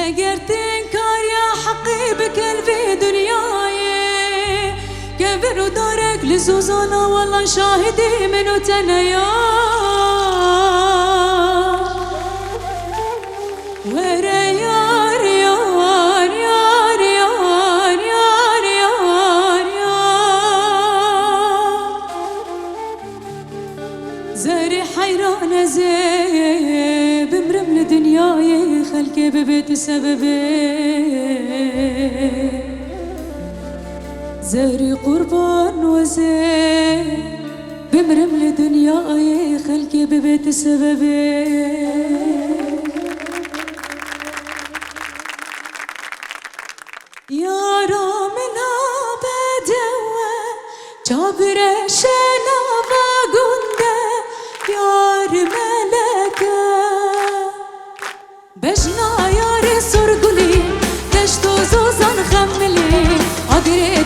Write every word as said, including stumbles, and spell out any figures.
Eger tên kariya heqî bikin vê dinyayê, kevir û darek li zozana, wela şahidê min û te ne ya. Were yar, yar, yar, yar, yar, yar, yar, yar. Zerê heyran ez ê bimrim li dinyayê, xelkê bibêt sebebê. Zerê qurban ez ê bimrim li dinyayê, xelkê bibêt sebebê. Yara min a bedew e, çavreşe nava gund e, yar melek e. Bejna yarê sorgulî, deşt û zozan xemilî, agirê